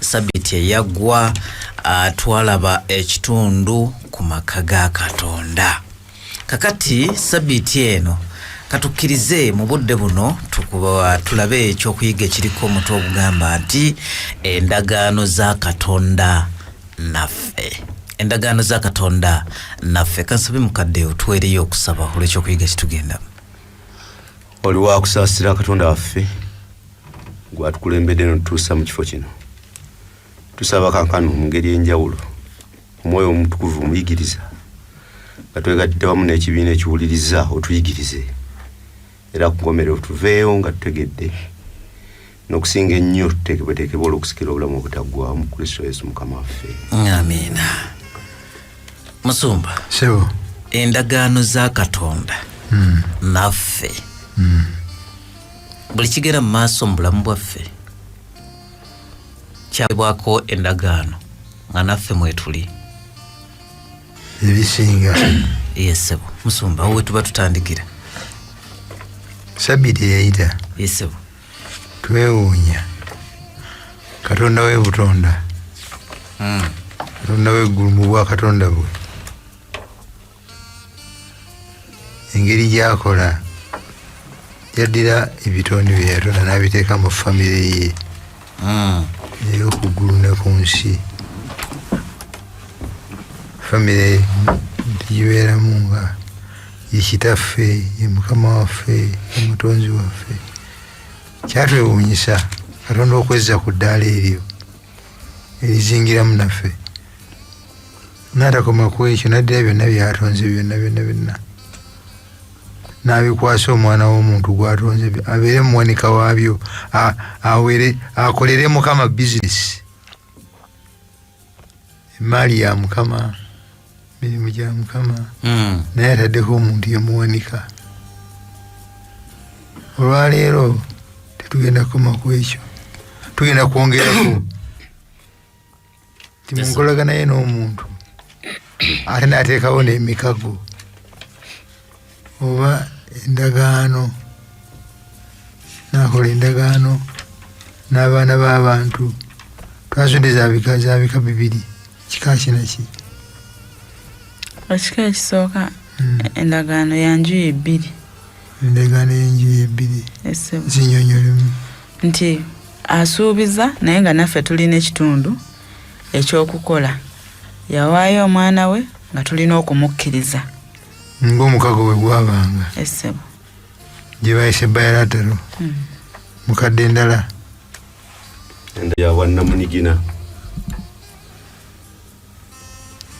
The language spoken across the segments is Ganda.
Sabiti eyaggwa twalaba ekitundu ku maka ga Katonda. Kakati sabiti eno katukkirize mu budde buno tulabe ekyokuyiga ekiriko omutwe ogugamba nti endagaano za Katonda naffe. Endagaano za Katonda naffe. Kansabe mukadde otuweereyo okusaba olw'ekyokuyiga kitugendamu. Oli wakusaasira Katonda waffe gwatukulembedde notutuusa mu kifo kino. Tusaba kankano mu ngeri enjawulo Omwoyo Omutukuvu omuyigiriza nga twegattidde wamu n'ekibiina ekiwuliriza otuyigirize, era ku nkomerero tuveeyo nga tutegedde n'okusinga ennyo tuteekebweteekebwe olw'okusikira obulamu obutaggwaawo mu Kristo Yesu Mukama waffe. Amiina. Musumba. Sebo. Endagaano za Katonda naffe. Buli kigenda mu maaso mu bulamu bwaffe kyabwako endagaano nga naffe mwetuli. Ebisinga. Yesebo. Musumba, awo wetuba tutandikira. Sabiti eyayita. Yesebo. Twewuunya Katonda w'ebutonda. Katonda w'eggulu mu bwakatonda bwe, engeri gy'akola, yaddira ebitonde bye yatonda n'abiteeka mu famire ye ey'okuggulu ne ku nsi. Famire tugibeeramu nga ye kitaffe, ye mukama waffe, ye mutonzi waffe. Kyatwewuunyisa Katonda okwezza ku ddaala eryo erizingiramu naffe, n'atakoma ku ekyo, n'addira byonna by'atonze byonna byonna byonna n'abikwasa omwana w'omuntu gw'atonze abeere muwanika waabyo, awere akolere Mukama bizinesi. Emaali ya Mukama, mirimu gya Mukama, naye ataddeko omuntu yemuwanika. Olwaleero tetugenda kukoma ku ekyo, tugenda kwongerako nti mu nkolagana ye n'omuntu ate n'ateekawo n'emikago oba endagaano, n'akola endagaano n'abaana b'abantu. Twazudde za bika bibiri, kika kinaki? Ekika ekisooka, endagaano ya njuyi bbiri. Endagaano y'enjuyi ebbiri. Esebo. Zinyonyolemu. Nti asuubiza naye nga naffe tulina ekitundu ekyokukola. Yawaayo omwana we nga tulina okumukkiriza. Ng'omukago bwe gwabanga. Esebo. Gye bayise bilateral. Mukadde endala. Enda ya bwannamunigina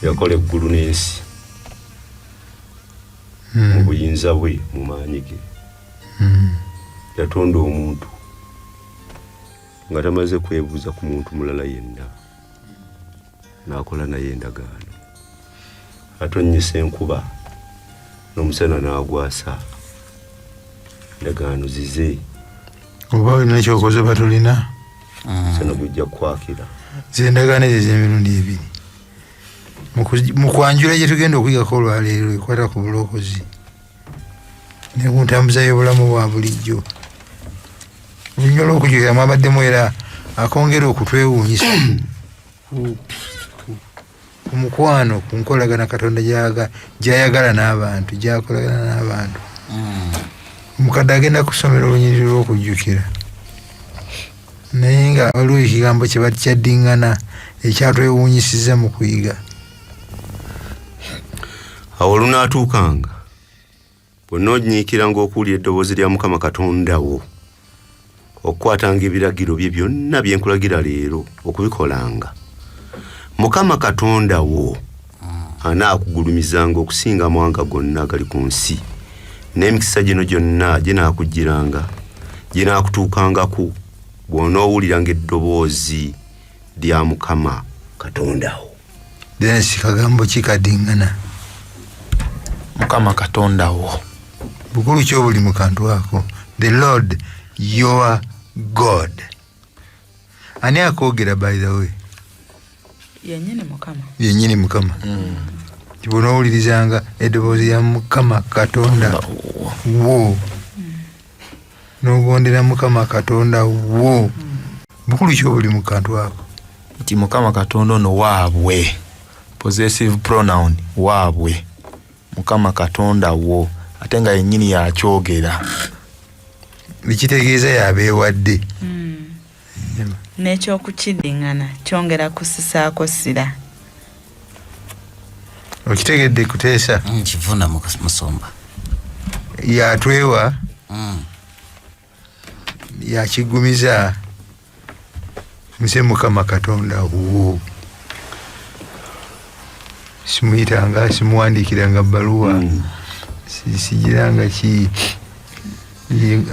yakola eggulu n'ensi mu buyinza bwe, mu maanyi ge. Yatonda omuntu nga tamaze kwebuuza ku muntu mulala yenna, n'akola naye endagaano. Atonnyesa enkuba n'omusana n'agwasa. Endagaano zize. Oba olina kyokoze oba tolina? Omusana gujja kukwakira. Zendagaano ezo ez'emirundi ebiri mu kwanjula gye tugenda okuyigako olwaleero ekwata ku bulokozi ne ku ntambuza y'obulamu bwa bulijjo. Olunyuma lw'okujjukira mwabaddemu era akongera okutwewuunyisa ku mukwano, ku nkolagana Katonda gy'ayagala n'abantu, gy'akolagana n'abantu. Omukadde agenda kusomera olunyiriri lw'okujjukira, naye nga waliwo ekigambo kye bakyaddiŋŋana ekyatwewuunyisizza mu kuyiga. Awo olunaatuukanga bw'onoonyiikiranga okuwulira eddoboozi lya Mukama Katonda wo, okukwatanga ebiragiro bye byonna bye nkulagira leero okubikolanga, Mukama Katonda wo anaakugulumizanga okusinga amawanga gonna agali ku nsi, n'emikisa gino gyonna ginaakujjiranga, ginaakutuukangako bw'onoowuliranga eddoboozi lya Mukama Katonda wo. Dennis, kagambo ki kadiŋŋana? Mukama Katonda wo. Bukulu ki obuli mu kantu ako? The Lord your God. Ani akoogera, by the way? Yennyini Mukama. Yennyini Mukama. Bw'onoowulirizanga eddoboozi lya Mukama Katonda wo, n'ogondera Mukama Katonda wo. Bukulu ki obuli mu kantu ako? Nti Mukama Katonda ono waabwe, possessive pronoun, waabwe, Mukama Katonda wo, ate nga yennyini yakyogera. Ekitegeeza yabeewadde. N'ekyokukiddingana kyongera kusisaako ssira. Okitegedde kuteesa? Nkivuna, musumba. Yatwewa. Yakigumiza, nze Mukama Katonda wo. Simuyitanga, simuwandikiranga bbaluwa. Sigiranga ki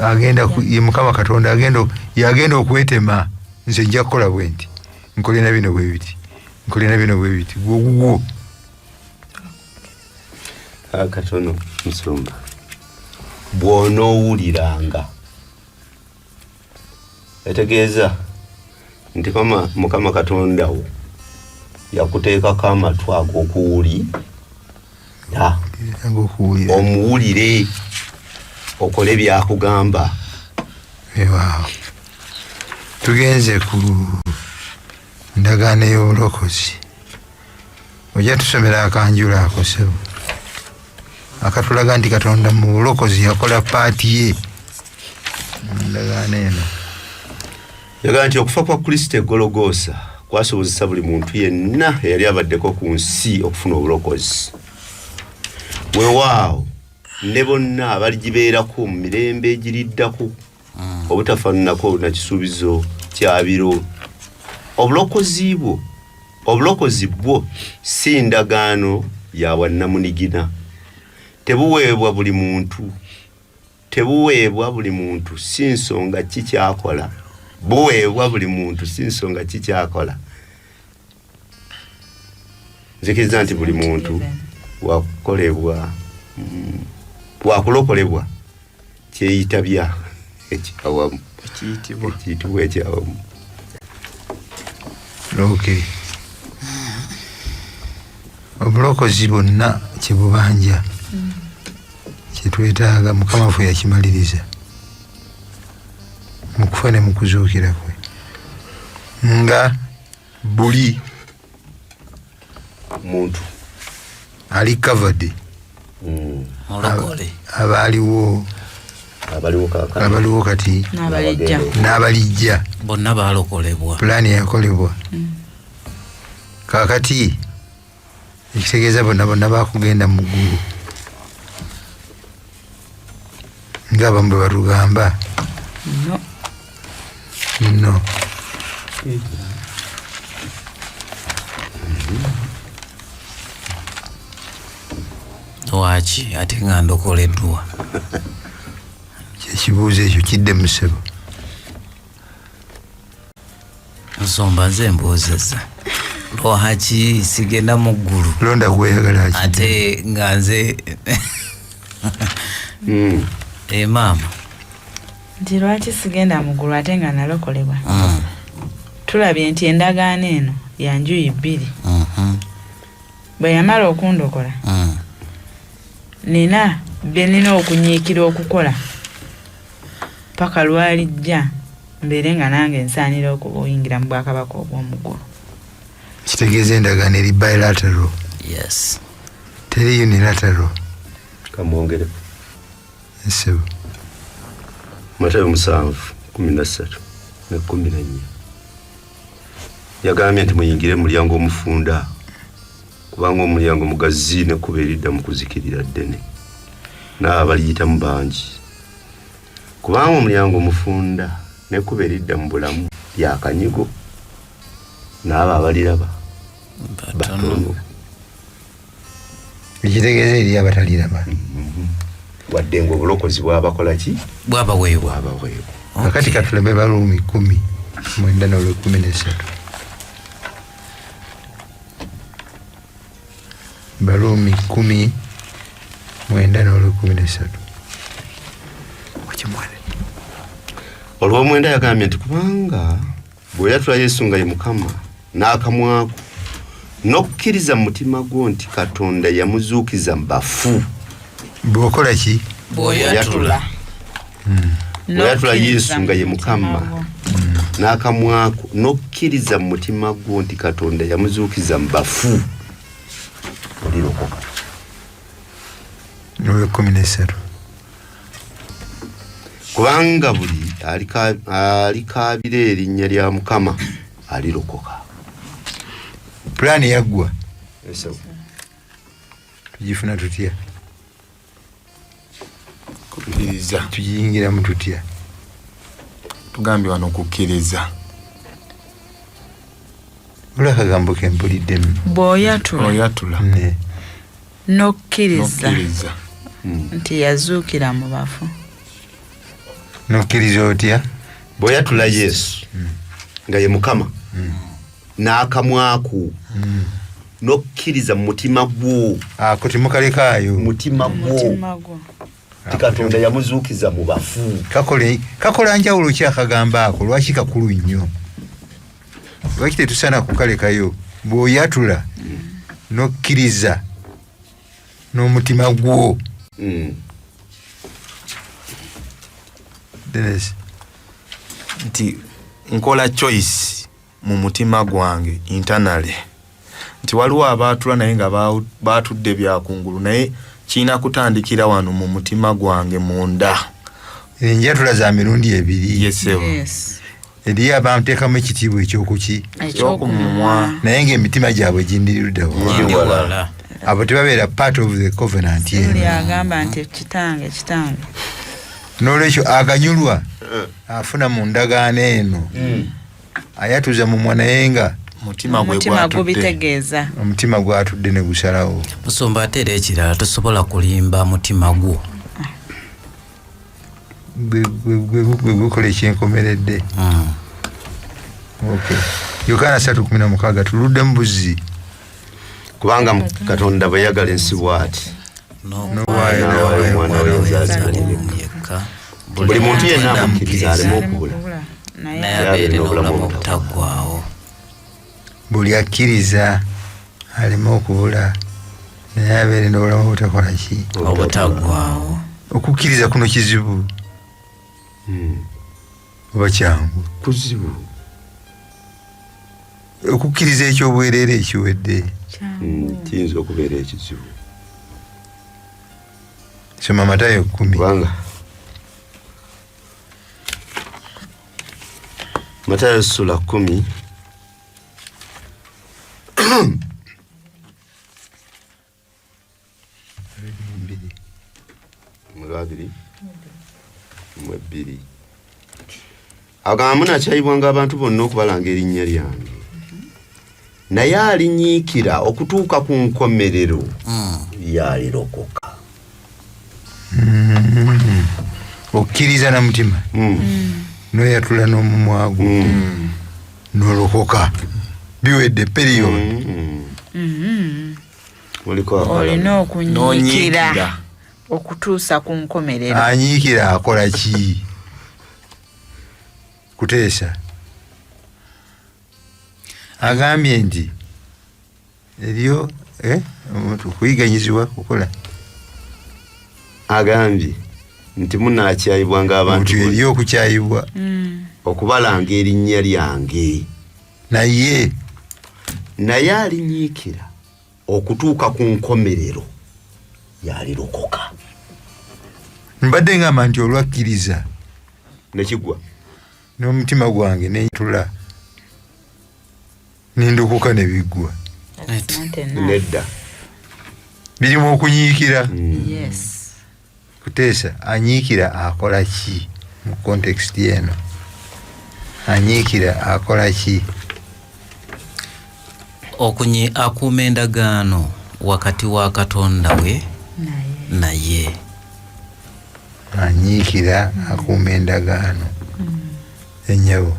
agenda ye Mukama Katonda agenda, yagenda okwetema, nze nja kukola bwe nti, nkole na bino bwe biti, nkole na bino bwe biti, gwo gugwo. Katono musumba, bw'onoowuliranga, etegeeza nti kama Mukama Katonda wo yakuteekako amatu ag'okuwulira. Nga okuwulira. Omuwulire, okole byakugamba. Weewaawo, tugenze ku ndagaano ey'obulokozi. Ojja tusomera akanjula ako, ssebo, akatulaga nti Katonda mu bulokozi yakola part ye mu ndagaano eno. Yagamba nti okufa kwa Kristo egologoosa kwasobozesa buli muntu yenna eyali abaddeko ku nsi okufuna obulokozi. Weewaawo ne bonna abaligibeerako mu mirembe egiriddako, obutafaananako na kisuubizo kya biro. Obulokozi bwo, obulokozi bwo si ndagaano ya bwannamunigina. Tebuweebwa buli muntu, tebuweebwa buli muntu si nsonga ki kyakola. Buweebwa buli muntu si nsonga ki kyakola. Nzikiriza nti buli muntu wakukolebwa, wakulokolebwa kyeyitabya ekyawamu. Ekiyitibwa. Ekiyitibwa ekyawamu. Okay, obulokozi bwonna kyebubanja, kyetwetaaga, Mukama ffe yakimaliriza mu kufa ne mu kuzuukira kwe, nga buli muntu ali covered. Mulokole. Abaaliwo, abaliwo kaakano, abaliwo kati, n'abalijja, n'abalijja, bonna balokolebwa. Pulaani yakolebwa. Kaakati ekitegeeza bonna bonna bakugenda mu ggulu ngaabamu bwe batugamba? No. No. Lwaki ate nga ndokoleddwa? Kyekibuuzo ekyo kidde mu, ssebo. Nsomba, nze mbuuzizza, lwaki sigenda mu ggulu? Londa gweyagala akidde. Ate nga nze maama. Nti lwaki sigenda mu ggulu ate nga nalokolebwa? Tulabye nti endagaano eno ya njuyi bbiri. Bwe yamala okundokola, nina bye nina okunyiikira okukola paka lwalijja mbeere nga nange nsaanira okuyingira mu bwakabaka obw'omuggulu. Kitegeeza endagaano eri bilateral. Yes. Teri unilateral. Kamwongereko. Ssebo. Matayo 7:13 ne 14 yagambye nti muyingire mu mulyango omufunda, kubanga omulyango mugazi nekkubo eridda mu kuzikirira ddene, n'abo abaliyitamu bangi. Kubanga omulyango omufunda nekkubo eridda mu bulamu lyakanyigo, n'abo abaliraba batono. Ekitegeeza eri abataliraba. Wadde nga obulokozi bwabakola ki? Bwabaweebwa. Bwabaweebwa. Kakati katulabe Baluumi 10:9 n'olwekumi nesatu. Baluumi 10:9 n'olwekumi nesatu. Okimwale. Olwomwenda yagambye nti kubanga bw'oyatula Yesu nga ye Mukama n'akamwako, n'okkiriza mu mutima gwo nti Katonda yamuzuukiza mu bafu. Bw'okola ki? Bw'oyatula. Bw'oyatula Yesu nga ye Mukama. N'akamwako n'okkiriza mu mutima gwo nti Katonda yamuzuukiza mu bafu, olirokoka. Olwekumi nesatu. Kubanga buli alikaabira erinnya lya Mukama alirokoka. Pulaani yaggwa, tugifuna tutya? Kukkiriza. Tugiyingiramu tutya? Tugambye wano kukkiriza. Olwo akagambo kempuliddemu. Bw'oyatula Oyatula. Ne. N'okkiriza Nokkiriza. nti yazuukira mu bafu. Nokkiriza otya? Bw'oyatula Yesu nga ye Mukama n'akamwako n'okkiriza mu mutima gwo, Ako temukalekaayo. mu mutima gwo, Mutima gwo. nti Katonda yamuzuukiza mu bafu. Kakola njawulo ki akagambo ako? Lwaki kakulu nnyo? Lwaki tetusaana kukalekayo? Bw'oyatula n'okkiriza n'omutima gwo. Dennis. Nti nkola choice mu mutima gwange internally, nti waliwo abaatula naye nga baatudde byakungulu, naye kirina kutandikira wano mu mutima gwange munda. Enjatula za mirundi ebiri. Yes, ssebo. Yes. Eriyo abanteekamu ekitiibwa ekyokuki, Ekyokumumwa. naye ng'emitima gyabwe gindiriddawa. Gindi wala. Abo tebabeera part of the covenant Buli eno. agamba nti kitange, kitange. N'olwekyo aganyulwa afuna mu ndagaano eno ayatuza mumwa, naye nga mutima gwe Omutima gwatudde. gubitegeeza. Omutima gwatudde ne gusalawo. Musumba, ate era ekirala, tosobola kulimba mutima gwo. Gwe gukola ekyenkomeredde. Okay. Yokaana 3:16, tuluddemu buzzi. Kubanga Katonda bwe yagala ensi bw'ati, N'owaayo n'awaayo omwana we n'owaayo yekka. Yekka, buli muntu yenna amukkiriza aleme okubula, naye naye abeere n'obulamu obutaggwaawo. Buli akkiriza aleme okubula, naye abeere n'obulamu obutakola ki? Obutaggwaawo. Okukkiriza kuno kizibu oba kyangu? Kuzibu. Okukkiriza ekyobwereere ekiwedde. Kiyinza okubeera ekizibu. Soma Matayo 10. Kubanga Matayo sula 10 2. Mu 22, agamba, "Munakyayibwanga abantu bonna okubalanga erinnya lyange, naye alinyiikira okutuuka ku nkomerero yalirokoka." Okkiriza na mutima, noyatula n'omumwa gwo, nolokoka, biwedde, period. Muliko akalala. Olina okunyiikira N'onyiikira. okutuusa ku nkomerero. Anyiikira akola ki? Kuteesa agambye nti eriyo omuntu kuyiganyizibwa kukola. Agambye nti munakyayibwanga abantu Nti eriyo okukyayibwa okubalanga erinnya lyange, naye naye alinyiikira okutuuka ku nkomerero yalirokoka. Mbadde ngamba nti olwakkiriza Nekigwa. n'omutima gwange nentula nendokoka ne biggwa. That's not enough. Nedda. Birimu okunyiikira. Yes. Kuteesa, anyiikira akola ki mu context eno? Anyiikira akola ki? Okunyi akuuma endagaano wakati wa Katonda we naye. Naye. Anyiikira akuuma endagaano, ennyabo.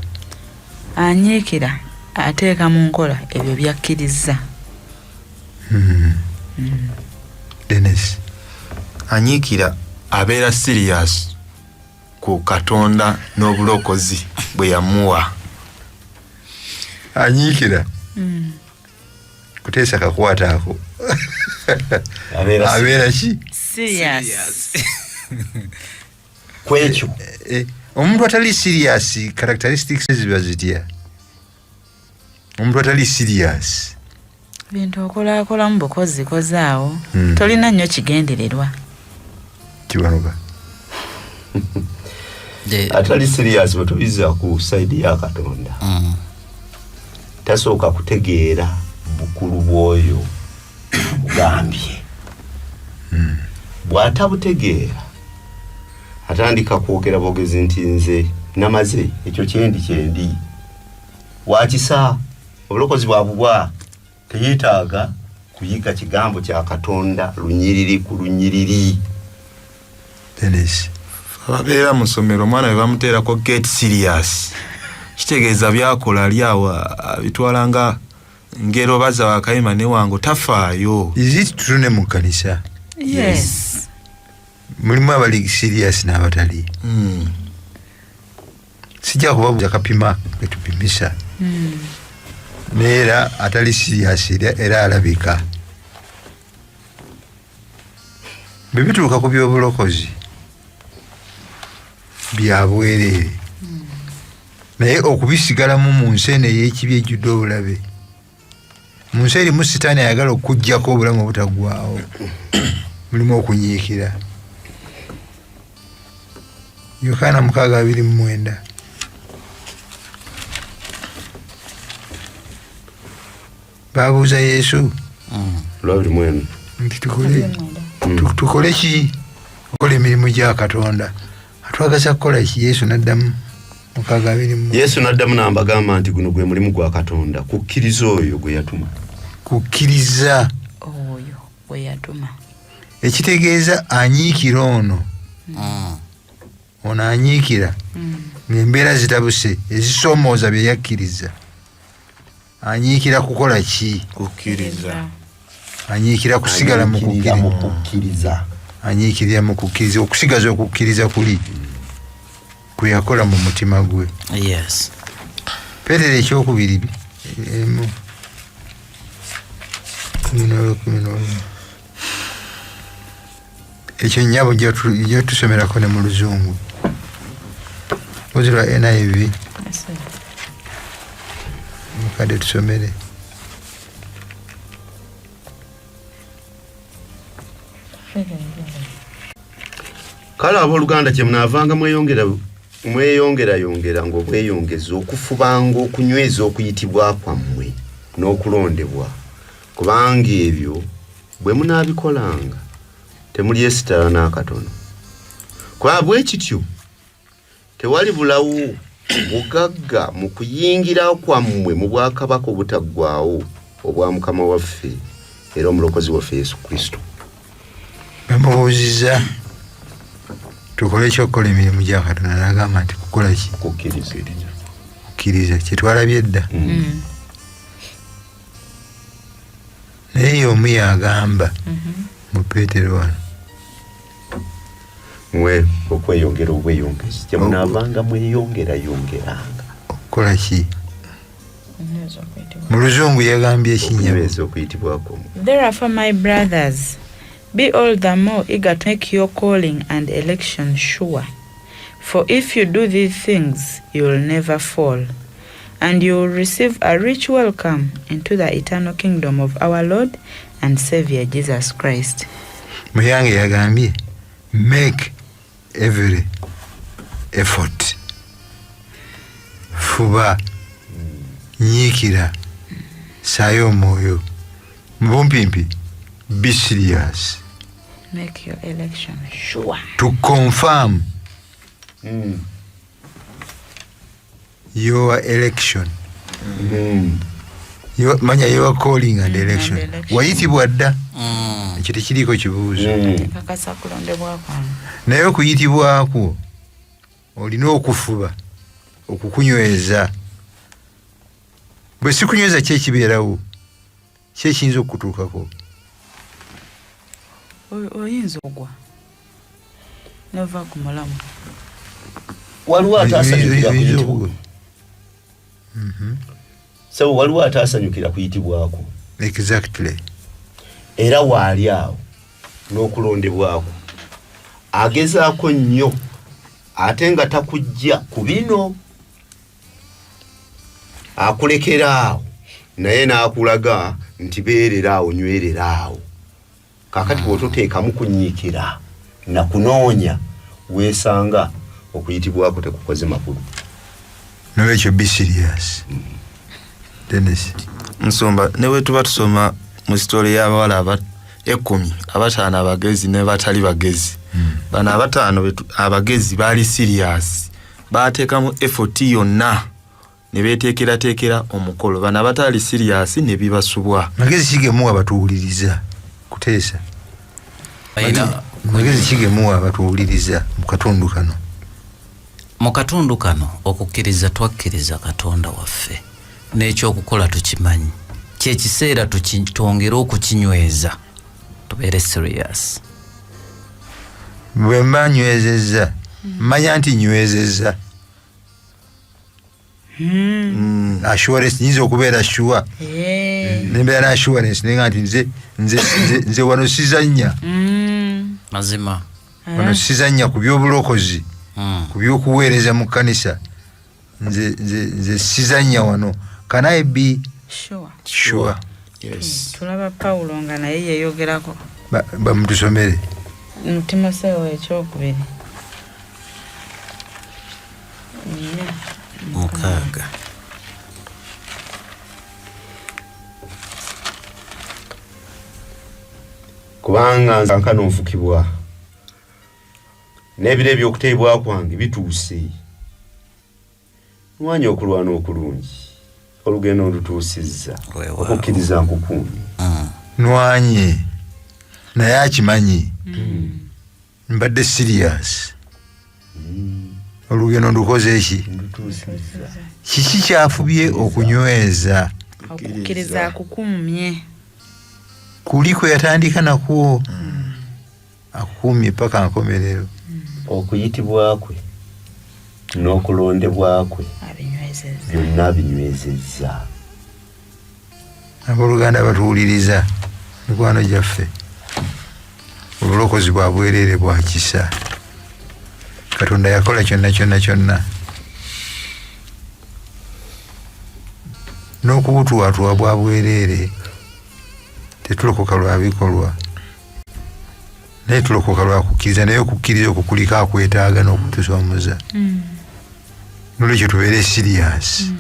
Anyiikira ateeka mu nkola ebyo byakkiriza. Denis. Anyiikira abeera serious ku Katonda n'obulokozi bwe yamuwa. Anyiikira, kuteesa, kakwata ako. Abeera Abeera ki? Serious. Kwekyo. Eh, Omuntu atali serious, characteristics ziba zitya? Omuntu atali serious, Bintu okolakolamu bukozikozi awo. Tolina nnyo kigendererwa. Kiwanuka. Atali serious bwe tubiza ku side ya Katonda, tasooka kutegeera bukulu bw'oyo mugambye. Bw'atabutegeera atandika kwogera bwogezi nti nze namaze ekyo kyendi kyendi wakisa obulokozi bwabubwa, teyeetaaga kuyiga kigambo kya Katonda lunyiriri ku lunyiriri. Dennis. Ababeera mu ssomero, omwana bwe bamuteerako "get serious", kitegeeza byakola ali awo abitwala nga ngero baza wakayima ne wango tafaayo. Is it true ne mu kkanisa? Yes. Mulimu abali serious n'abatali. Sijja kubabuuza kapima ketupimisa, naye era atali serious era alabika. Bwe bituuka ku by'obulokozi bya bwereere, naye okubisigalamu mu nsi eno ey'ekibi ejjudde obulabe, mu nsi erimu sitaani ayagala okugjako obulamu obutaggwawo, mulimu okunyiikira. Yokaana 6:29. Babuuza Yesu Lwabiri mwenu. nti tukole tukole ki okola emirimu gya Katonda? Atwagaza kukola ki? Yesu naddamu 6:29. Yesu n'addamu n'ambagamba nti guno gwe mulimu gwa Katonda, kukkiriza oyo gwe yatuma. Kukkiriza oyo gwe yatuma. Ekitegeeza anyiikira ono, ono anyiikira ng'embeera zitabuse ezisoomooza bye yakkiriza. Anyiikira kukola ki? Kukkiriza. Anyiikira kusigala mu Anyiikirira mu kukkiriza. kukkiriza. Anyiikirira mu kukkiriza, okusigaza okukkiriza kuli kwe yakola mu mutima gwe. Peetero ekyokubiri emu 11. Ekyo nnyabo ojja tusomerako ne mu Luzungu ozi lwa NIV. Mukadde tusomere. Kale abooluganda, kyemunaavanga mweyongera mweyongerayongera ng'obweyongeza okufubanga okunyweza okuyitibwa kwammwe n'okulondebwa, kubanga ebyo bwe munaabikolanga temulyesitala n'akatono, kuba bwe kityo tewali bulawo bugagga mu kuyingira kwammwe mu bwakabaka obutaggwaawo obwa Mukama waffe era Omulokozi waffe Yesu Kristo. Bamubuuziza tukole ekyokukola emirimu gya Katonda, nagamba nti kukola ki? Kukkiriza. Kukkiriza, kyetwalabye edda. Naye omu yagamba mu Peetero wano. Mwe okweyongera obweyongezi kyemunaavanga mweyongerayongeranga okukola ki? Mu Luzungu yagambye ekinyabo. Okunyweza okuyitibwa kwammwe. Therefore, my brothers, be all the more eager to make your calling and election sure. For if you do these things, you will never fall, and you will receive a rich welcome into the eternal kingdom of our Lord and Savior Jesus Christ. Muyange yagambye make every effort, fuba, nyiikira, saayo omwoyo, mu bumpimpi be serious. Make your election sure. To confirm your election. Manya your calling and election. And election. Wayitibwa dda, ekyo tekiriiko kibuuzo. Kakasa kulondebwa kwange. Naye okuyitibwakwo olina okufuba okukunyweza. Bwe sikunyweza, ki ekibeerawo? Ki ekiyinza okukutuukako? Oyinza ogwa nova ku mulamu. Waliwo ataasanyukira Oyinza kuyitibwa. okugwa. Sebo, waliwo ataasanyukira kuyitibwako. Era waali awo n'okulondebwako agezaako nnyo. Ate nga takujja ku bino, akulekera awo naye n'akulaga nti beerera awo, nywerera awo. Kaakati bw'ototeekamu kunyiikira na kunoonya, weesanga okuyitibwako tekukoze makulu. Nolwekyo be serious. Dennis. Nsumba, ne bwe tuba tusoma mu sitole y'abawala 10, 5 abagezi ne batali bagezi. Bano 5 abagezi baali serious, baateekamu effort yonna ne beeteekerateekera omukolo. Bano abatali serious ne bibasubwa. Magezi kigemuwa batuwuliriza kuteesa. Magezi kigemuwa batuwuliriza mu katundu kano. Mu katundu kano okukkiriza twakkiriza Katonda waffe n'ekyokukola tukimanyi. Kye kiseera twongere okukinyweza, tubeere serious. Bwe mba nywezezza, mmanya nti nywezezza. Assurance, nyinza okubeera sure. Nembeera na assurance naye nga nti nze wano sizannya. Mazima. Wano sizannya ku by'obulokozi, ku by'okuweereza mu kkanisa. Nze sizannya wano. Can I be sure? Sure. Yes. Tulaba Pawulo nga naye yeeyogerako. Bamutusomere. Mu Timoseewo ekyokubiri 4 6. Kubanga nze kankano nfukibwa, n'ebiro eby'okuteebwa kwange bituuse. Nwanye okulwana okulungi, olugendo ndutuusizza, Weewaawo. okukkiriza nkukuumye. Nwanye naye akimanyi mbadde serious, olugendo ndukoze eki? Ndutuusizza. Kiki kyafubye okunyweza? Okukkiriza akukumye. Kuli kwe yatandika nakwo, akukumye paka nkomerero. Okuyitibwa kwe n'okulondebwa kwe abinywezezza, byonna abinywezezza. Abooluganda batuwuliriza, mikwano gyaffe, obulokozi bwa bwereere, bwa kisa. Katonda yakola kyonna kyonna kyonna, n'okubutuwatuwa bwa bwereere. Tetulokoka lwa bikolwa, naye tulokoka lwa kukkiriza, naye okukkiriza okwo kuliko akwetaaga n'okutusoomoza. Nolwekyo tubeere serious.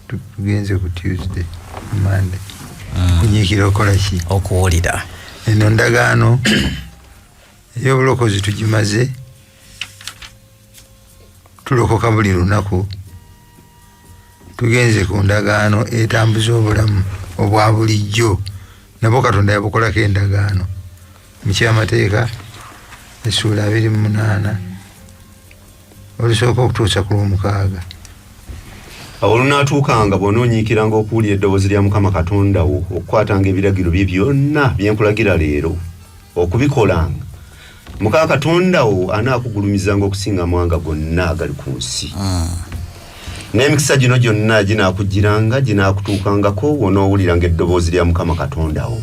Tugenze ku Tuesday, Monday, kunyiikira okukola ki? Okuwulira. Eno ndagaano ey'obulokozi tugimaze. Tulokoka buli lunaku. Tugenze ku ndagaano etambuza obulamu obwa bulijjo, nabwo Katonda yabukolako endagaano. Mu Kyamateeka essuula 28 olusooka okutuusa ku lwomukaaga. Awo olunaatuukanga bw'onoonyiikiranga okuwulira eddoboozi lya Mukama Katonda wo, okukwatanga ebiragiro bye byonna bye nkulagira leero, okubikolanga, Mukama Katonda wo anaakugulumizanga okusinga amawanga gonna agali ku nsi. N'emikisa gino gyonna ginaakujjiranga, ginaakutuukangako, bw'onoowuliranga eddoboozi lya Mukama Katonda wo.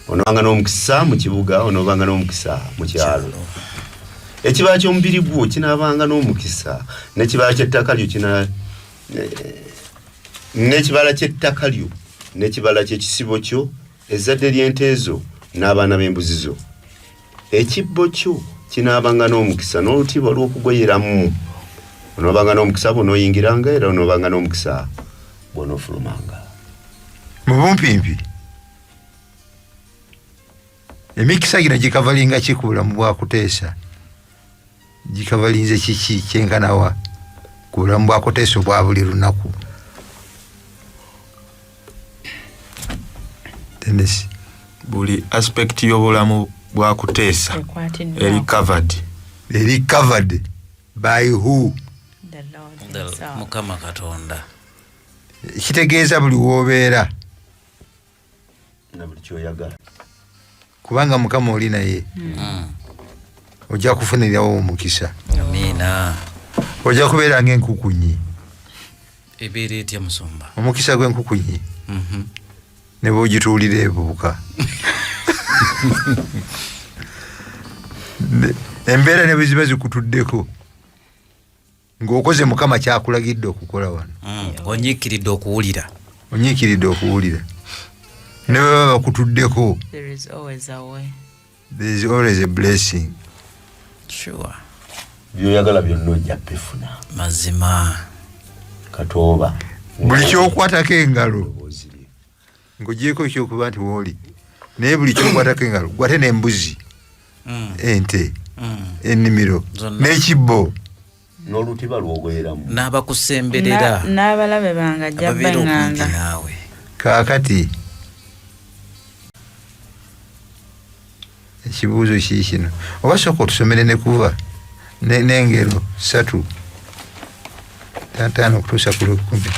Onoobanga n'omukisa mu kibuga, onoobanga n'omukisa mu kyalo. Ekibala ky'omubiri gwo kinaabanga n'omukisa, n'ekibala ky'ettaka lyo kina n'ekibala ky'ettaka lyo, n'ekibala ky'ekisibo kyo, ezzadde ly'ente zo n'abaana b'embuzi zo. Ekibbo kyo kinaabanga n'omukisa, n'olutiba olw'okugoyeramu. Onoobanga n'omukisa bw'onooyingiranga, era onoobanga n'omukisa bw'onoofulumanga. Mu bumpimpi, emikisa gino gikavalinga ki ku bulamu bwa Kuteesa? Gikavalinze kiki kyenkanawa ku bulamu bwa Kuteesa obwa buli lunaku? Dennis. Buli aspect y'obulamu bwa Kuteesa ekwatiddwako. Eri covered. Eri covered by who? The Lord himself. Mukama Katonda. Kitegeeza buli woobeera na buli kyoyagala, kubanga Mukama oli naye, ojja kufunirawo omukisa. Amiina. Ojja kubeera ng'enkukunyi. Ebeera etya, musumba? Omukisa gw'enkukunyi, ne bwogituulira ebuuka. Embeera ne bwe ziba zikutuddeko ng'okoze Mukama kyakulagidde okukola wano. Onyiikiridde okuwulira. Onyiikiridde okuwulira. Ne bwe baba bakutuddeko, There is always a way. There is always a blessing. Sure. Byoyagala byonna ojja bifuna. Mazima. Katooba. Buli kyokwatako engalo ng'ogyeko ekyokuba nti wooli, naye buli kyokwatako engalo gwate n'embuzi, ente, ennimiro, n'ekibbo n'olutiba lwogoyeramu n'abakusemberera n'abalabe bange ajja ababeera okumpi baŋŋanga. naawe. Kaakati ekibuuzo kii kino, oba sooka otusomere ne kuva n'engero 3:5 okutuusa ku lw'ekkumi.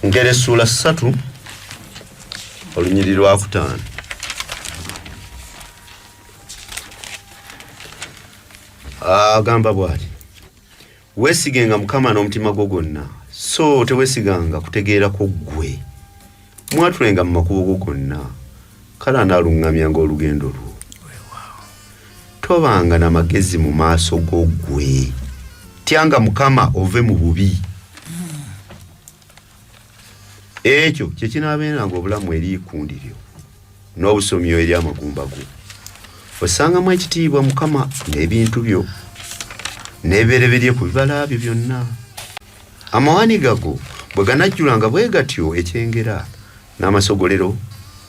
Ngero essuula 3 olunyiriri lwa 5. Agamba bw'ati, weesigenga Mukama n'omutima gwo gwonna, so teweesiganga kutegeera kwo ggwe. Mwatulenga mu makubo go gonna, kale anaaluŋŋamyanga olugendo lwo. Tobanga na magezi mu maaso go ggwe, tyanga Mukama ove mu bubi. Ekyo kye kinaabeeranga obulamu eri ekundi lyo, n'obusomyo eri amagumba go. Ossangamu ekitiibwa Mukama n'ebintu byo, n'ebibereberye ku bibala byo byonna. Amawaniga go bwe ganajjulanga bwe gatyo ekyengera, n'amasogolero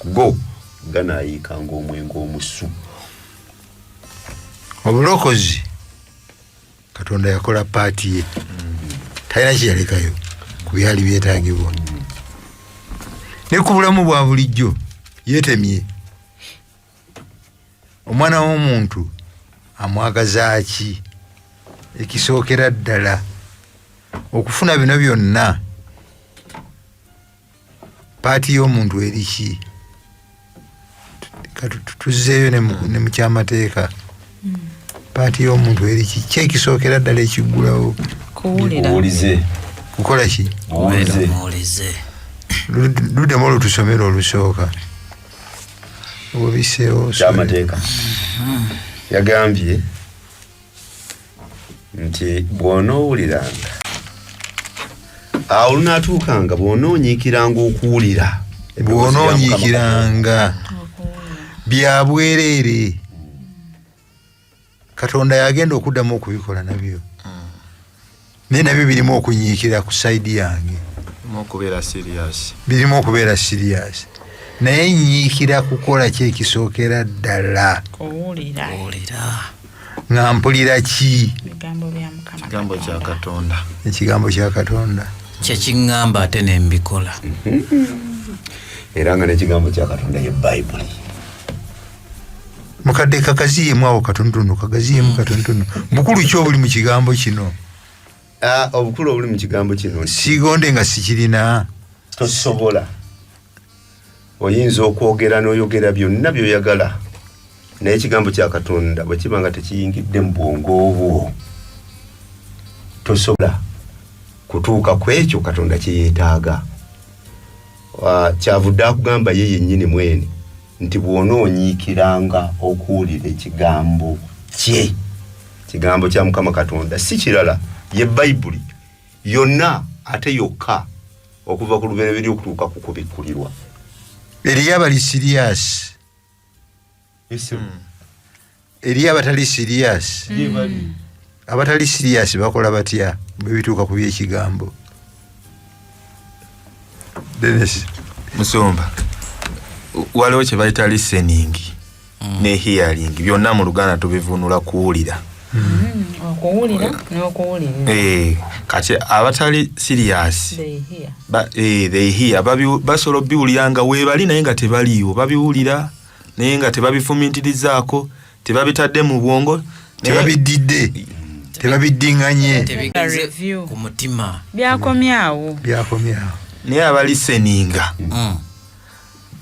go ganaayiikanga omwenge omusu. Obulokozi Katonda yakola paati ye, talina kye yalekayo ku byali byetaagibwa. Ne ku bulamu bwa bulijjo yeetemye. Omwana w'omuntu amwagaza ki? Ekisookera ddala okufuna bino byonna, paati y'omuntu eri ki? Tuzzeeyo ne mu kyamateeka. Paati y'omuntu eri ki? Ki ekisookera ddala ekiggulawo? Kuwulira. Buwulize. Kukola ki? Buwulize. Buwulize. Luddemu olutusomera olusooka. Obiseewo. Kyamateeka. Yagambye nti bw'onoowuliranga, awo lunaatuukanga bw'onoonyiikiranga okuwulira. Bw'onoonyiikiranga bya bwereere. Katonda yagenda okuddamu okubikola nabyo. Naye nabyo birimu okunyiikira ku side yange. Birimu okubeera serious. Birimu okubeera serious. Naye nyiikira kukola ki ekisookera ddala? Kuwulira. Kuwulira. Nga mpulira ki? Ebigambo bya Mukama Ekigambo kya Katonda. Ekigambo kya Katonda. Kye kiŋŋamba ate ne mbikola. Era nga n'ekigambo kya Katonda ye Bayibuli. Mukadde kagaziyemu awo katonotono, kagaziyemu katonotono. Bukulu ki obuli mu kigambo kino? Obukulu obuli mu kigambo kino. Siigonde nga sikirina. Tosobola. Oyinza okwogera n'oyogera byonna by'oyagala, naye ekigambo kya Katonda bwe kiba nga tekiyingidde mu bwongo bwo, tosobola kutuuka ku ekyo Katonda kye yeetaaga. Kyavudde akugamba ye yennyini mwene nti bw'onoonyiikiranga okuwulira ekigambo kye, kigambo kya Mukama Katonda, si kirala, ye Bayibuli yonna ate yokka okuva ku lubereberye okutuuka ku kubikkulirwa. Eriyo abali serious. Eriyo abatali serious. Abatali serious bakola batya bwe bituuka ku by'ekigambo? Dennis. Musumba, waliwo kye bayita listening ne hearing, byonna mu Luganda tubivunula kuwulira. Okuwulira n'okuwuliriza. Kati abatali serious, They hear. They hear. Basobola obiwulira nga weebali naye nga tebaliiwo, babiwulira naye nga tebabifumintirizaako, tebabitadde mu bwongo, tebabiddidde, tebabiddinganye. Tebigenze Review. ku mutima. Byakomyawo. Byakomyawo. Naye abaliseninga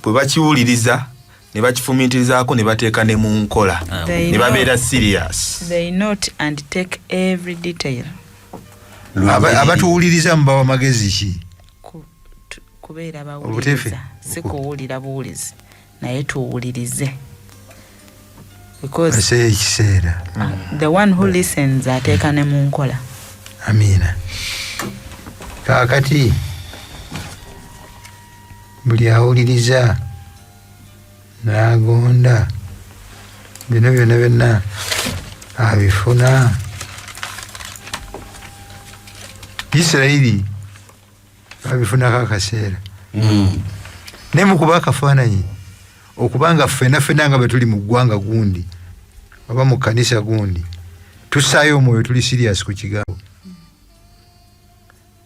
bwe bakiwuliriza ne bakifumintirizaako ne bateeka ne mu nkola, They ne babeera know. serious. They note and take every detail. Abatuwuliriza mubawa magezi ki? Kubeera Obuteefe. bawuliriza. Si kuwulira buwulizi, naye tuwulirize, because Aseeyo ekiseera. The one who listens ateeka ne mu nkola. Amiina. Kaakati buli awuliriza n'agonda bino byonna byonna abifuna. Isirayiri babifunako akaseera, naye mukuba akafaananyi okubanga ffena ffena nga bwe tuli mu ggwanga gundi oba mu kkanisa gundi, tussaayo omwoyo, tuli serious ku kigambo,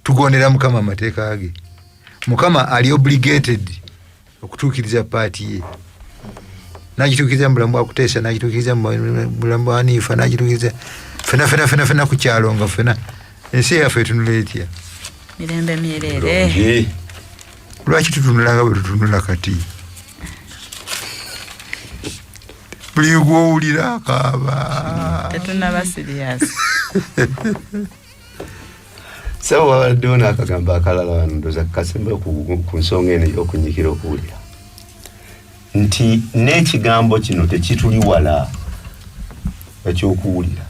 tugondera Mukama amateeka ge. Mukama ali obligated okutuukiriza part ye, nagituukiriza mu bulamu bwa Kuteesa, nagituukiriza mu bulamu bwa Haniifa, nagituukiriza fena fena fena fena ku kyalo, nga fena ensi yaffe etunula etya? Mirembe myerere. Bulungi. Lwaki tutunula nga bwe tutunula kati? Buli gwowulira akaaba. Tetunaba serious. Sebo, wabaddewo n'akagambo akalala wano, ndowooza kasembayo ku nsonga eno ey'okunyiikira okuwulira, nti n'ekigambo kino tekituli wala, ekyokuwulira.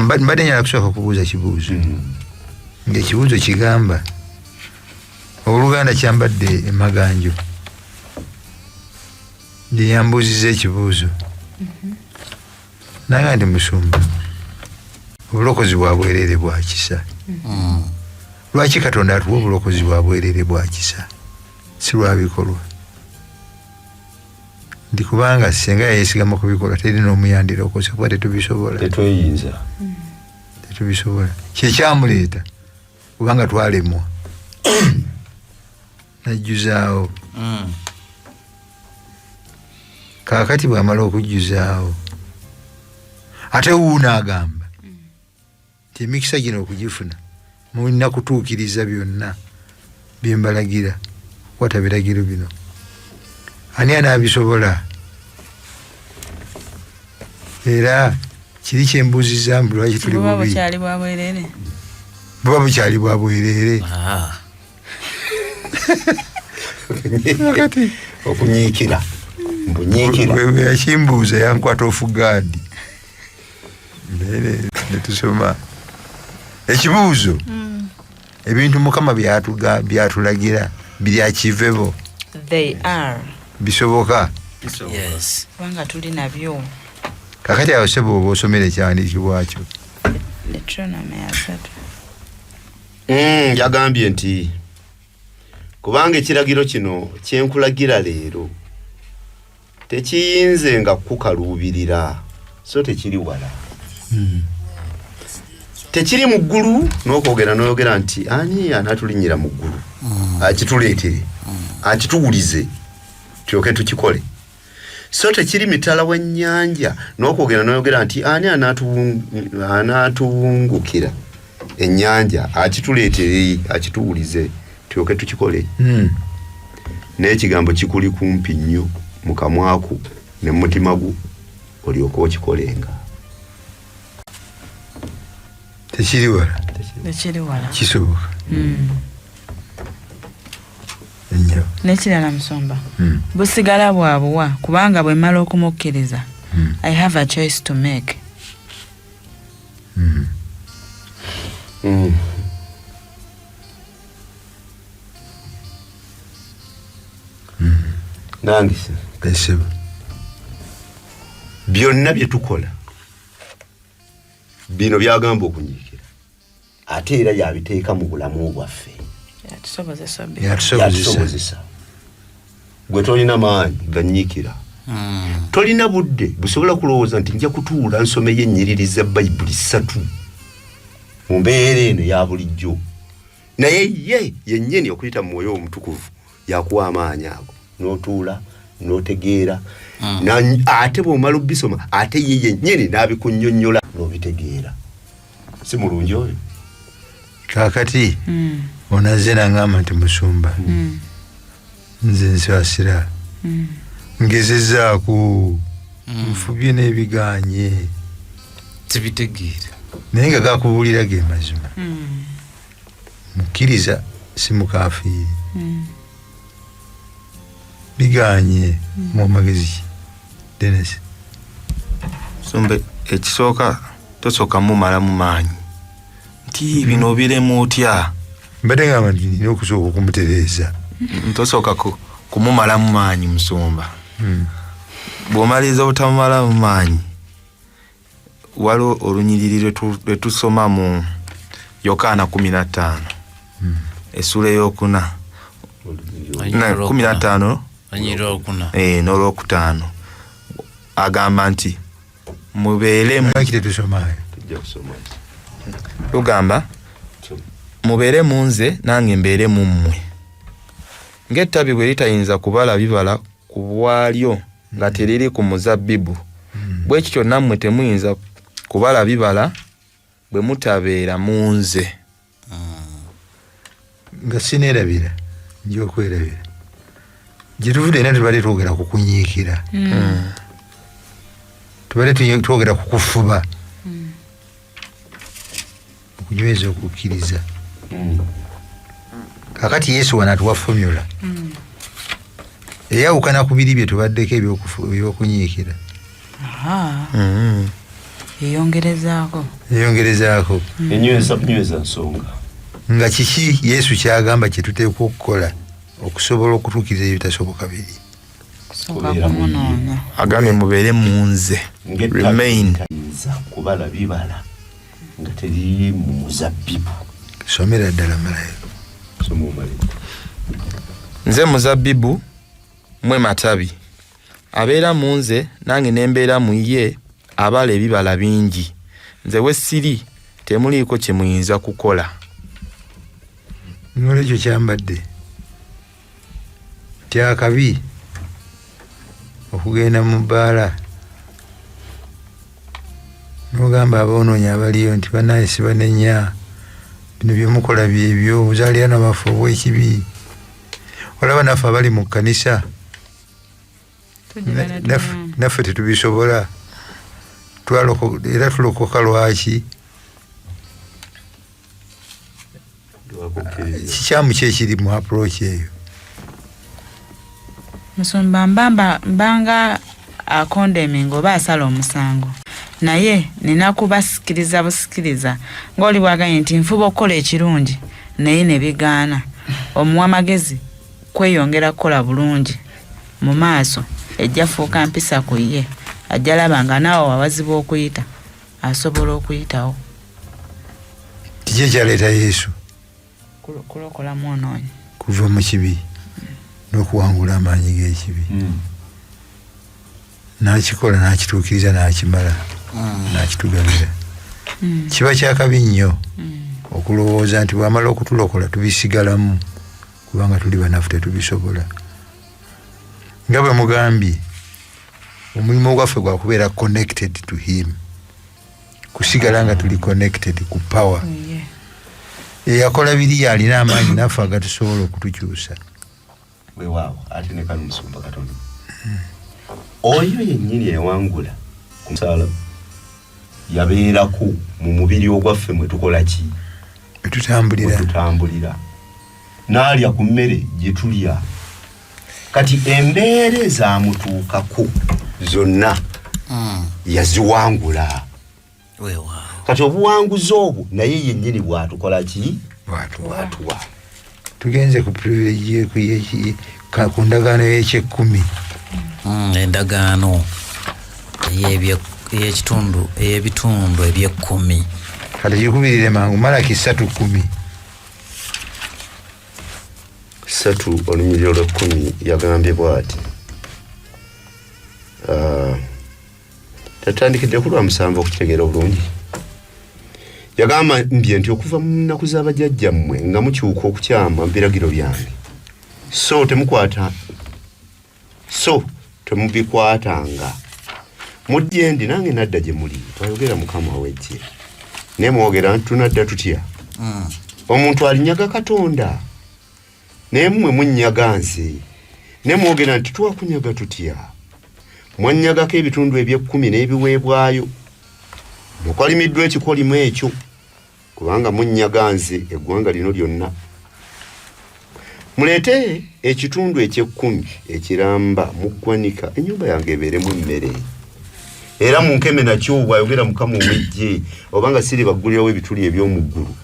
Mbadde nyala kusooka kubuuza kibuuzo, ngaekibuuzo kigamba oluganda kyambadde emaganjo gye yambuuziza ekibuuzo, nanga nti, "Musumba, obulokozi bwa bwereere bwa kisa. Lwaki Katonda atuwa obulokozi bwa bwereere bwa kisa, si lwabikolwa?" Nti kubanga senga yayesigama kubikolwa, teri n'omuyandira okoze, kuba tetubisobola. Tetweyinza. Tetubisobola, kyekyamuleeta, kubanga twalemwa, najjuzaawo. Kaakati bw'amala okujjuzaawo, ate wuuno agamba nti emikisa gino okugifuna mulina kutuukiriza byonna byembalagira, kukwata biragiro bino. Ani anaabisobola? Era kiri kyembuuziza mbu lwaki tuli Buba bubi? bukyali bwa bwerere. Buba bukyali bwa bwerere. Kati Okunyiikira, mbunyiikira. Bwe yakimbuuza yankwata off guard, naye netusoma ekibuuzo. Ebintu Mukama byatulagira biri achievable? They are. Bisoboka? Yes. Kubanga tuli nabyo. Kakati awo sebo oba osomera ekyawandiikibwakyo. Deuteronomy 3. Yagambye nti kubanga ekiragiro kino kyenkulagira leero tekiyinze nga kukaluubirira, so tekiri wala, tekiri mu ggulu n'okwogera n'oyogera nti ani anaatulinnyira mu ggulu akituleetere akituwulize tulyoke tukikole, so tekiri mitala w'ennyanja n'okwogera n'oyogera nti ani anaatuwungukira ennyanja akituleetere akituwulize tulyoke tukikole. N'ekigambo kikuli kumpi nnyo mu kamwako ne mu mutima gwo, olyoke okikolenga. Tekiri wala. Tekiri wala. Kisoboka ennyo. N'ekirala musumba, busigala bwabuwa, kubanga bwe mmala okumukkiriza, I have a choice to make. Nange Esebo. Byonna bye tukola bino byagamba okunyiikira, ate era yabiteeka mu bulamu bwaffe. Yatusobozesa obbi. Yatusobozesa. Yatusobozesa. Gwe tolina maanyi ganyiikira, tolina budde busobola kulowooza nti nja kutuula nsomeyo ennyiriri za Bayibuli 3 mu mbeera eno ya bulijjo, naye ye yennyini okuyita mu Mwoyo Omutukuvu yakuwa amaanyi ago n'otuula n'otegeera. Ate bw'omala obisoma, ate ye yennyini n'abikunnyonnyola n'obitegeera. Si mulungi oyo? Kakati onazze nangamba nti, "Musumba, nze nsasira, ngezezaako, nfubye n'ebiganye." Tibitegeera. Naye nga gakubuulira ge mazima, mukkiriza, si mukafiiri. Biganye mu magezi ki? Dennis. Sumbe ekisooka tosooka mumalamu maanyi nti bino obiremu otya. Mbadde ngamba nti nina okusooka okumutereeza. Tosooka kumumalamu maanyi musumba. Bw'omaliriza obutamumalamu maanyi, waliwo olunyiriri lwe tusoma mu Yokaana 15 essula ey'okuna 15 Olunyiriri olwokuna. N'olwokutaano agamba nti mubeere Lwaki tetusomayo? Tujja kusoma. Lugamba mubeere mu nze nange mbeere mu mmwe, ng'ettabi bwe litayinza kubala bibala ku bwalyo nga teriri ku muzabbibu, bwe kityo nammwe temuyinza kubala bibala bwe mutabeera mu nze. Nga sineerabira, nja okwerabira gye tuvudde era tubadde twogera ku kunyiikira, tubadde twogera ku kufuba okunyweza okukkiriza. Kakati Yesu wano atuwa formula eyawukana ku biri bye tubaddeko ebyokunyiikira. Aha, eyongerezaako. Eyongerezaako. Enyweza bunyweza nsonga. Nga kiki Yesu kyagamba kye tuteekwa okukola okusobola okutuukiriza ebitasoboka biri? Kusooka Kubeera mu kumunoonya. Agambye mubeere mu nze, remain. Ng'ettabi kubala bibala nga teriri mu muzabbibu. Somera ddala malayo. Soma omale. Nze muzabbibu, mmwe matabi. Abeera mu nze nange ne mbeera mu ye abala ebibala bingi. Nze we siri temuliiko kye muyinza kukola. Nolwekyo kyambadde kyakabi okugenda mu bbaala nogamba aboonoonya abaliyo nti banaye sibanenya, bino byemukola byebyo buzaalirano baffe obw'ekibi. Olaba naffe abali mu kkanisa Tugira ne tugamba. Naffe tetubisobola. Era tulokoka lwaki? Lwakukkiriza. Kikyamu ki ekiri mu approach eyo? Musumba, mbamba mbanga acondemning oba asala omusango, naye nina kubasikiriza busikiriza ng'oli bwagambye nti nfuba okukola ekirungi naye ne bigaana. Omuwa magezi kweyongera kukola bulungi mu maaso, ejja fuuka mpisa ku ye, ajja laba nga naawe wawazibu okuyita asobola okuyitawo. Kiki ekyaleeta Yesu? Kulokola mwonoonyi. Kuva mu kibi n'okuwangula amaanyi g'ekibi. N'akikola, n'akituukiriza, n'akimala, n'akitugabira. Kiba kyakabi nnyo okulowooza nti bw'amala okutulokola tubisigalamu, kubanga tuli banafu, tetubisobola. Nga bwe mugambye, omulimu gwaffe gwakubeera connected to him, kusigala nga tuli connected ku power eyakola biri. Alina amaanyi naffe agatusobola okutukyusa. Weewaawo, ate ne kano musumba katono. Oyo yennyini eyawangula ku musalaba yabeerako mu mubiri ogwaffe mwe tukola ki? Wetutambulira. Wetutambulira, n'alya ku mmere gye tulya. Kati embeera ezamutuukako zonna yaziwangula. Weewaawo. Kati obuwanguzi obwo naye yennyini bwatukola ki? Bwatuwa. Bwatuwa. Tugenze ku privilege ku ndagaano y'ekyekkumi. Endagaano ey'ekitundu, ey'ebitundu eby'ekkumi. Kati gikubirire mangu, Malaki 3:10. 3 olunyiriri olw'ekkumi yagambye bw'ati. Ah, tatandikidde ku lwa 7 okukitegeera obulungi. Yagamba mbye nti okuva mu nnaku z'abajjajjammwe nga mukyuka okukyama mu biragiro byange, so temukwata, so temubikwatanga. Mujje ndi nange nadda gye muli, bw'ayogera Mukama ow'eggye. Naye mwogera nti tunadda tutya? Omuntu alinyaga Katonda? Naye mmwe munnyaga nze. Naye mwogera nti twakunyaga tutya? Mwannyagako ebitundu eby'ekkumi n'ebiweebwayo. Mukolimiddwa ekikolimo ekyo, kubanga munnyaga nze eggwanga lino lyonna. Muleete ekitundu eky'ekkumi ekiramba mu ggwanika, ennyumba yange ebeeremu emmere. Era munkeme nakyo, bw'ayogera Mukama ow'eggye, obanga siribaggulirawo ebituli eby'omu ggulu,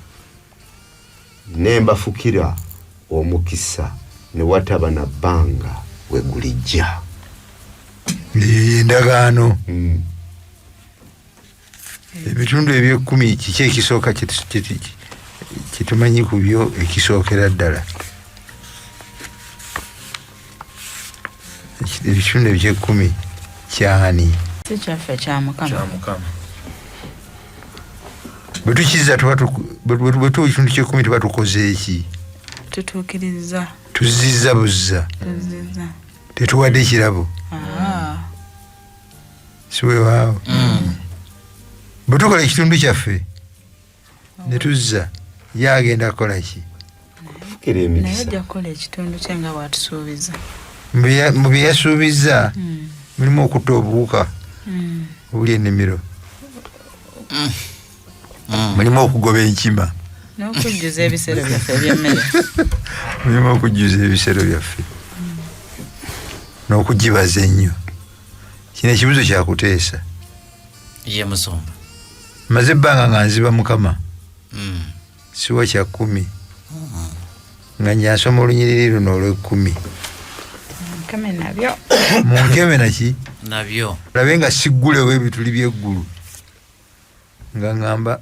ne mbafukira omukisa ne wataba na bbanga we gulijja. Eyo endagaano. Ebitundu eby'ekkumi kiki ekisooka kyetumanyi ku byo ekisookera ddala? Ebitundu eby'ekkumi kyani? Si kyaffe, kya Mukama. Kya Mukama. Bwe tukizza tuba bwe tuwa ekitundu ky'ekkumi tuba tukoze eki? Tutuukiriza. Tuzizza buzza. Tuzizza. Tetuwadde kirabo. Si weewaawo? Bwe tukola ekitundu kyaffe ne tuzza, ye agenda kukola ki? Fukira Naye emikisa. ajja kukola ekitundu kye nga bw'atusuubiza. Mu bye yasuubizza mulimu okutta obuwuka obuli ennimiro, mulimu okugoba enkima, n'okujjuza ebisero byaffe eby'emmere. Mulimu okujjuza ebisero byaffe n'okugibaza ennyo. Kino ekibuzo kyakuteesa. Ye musumba. Maze ebbanga nga nziba Mukama, siwa kya kkumi, nga njansoma olunyiriri luno olw'ekkumi. Nkeme nabyo. Munkeme naki? Nabyo. Olabe nga siggulewo ebituli by'eggulu, nga ŋŋamba,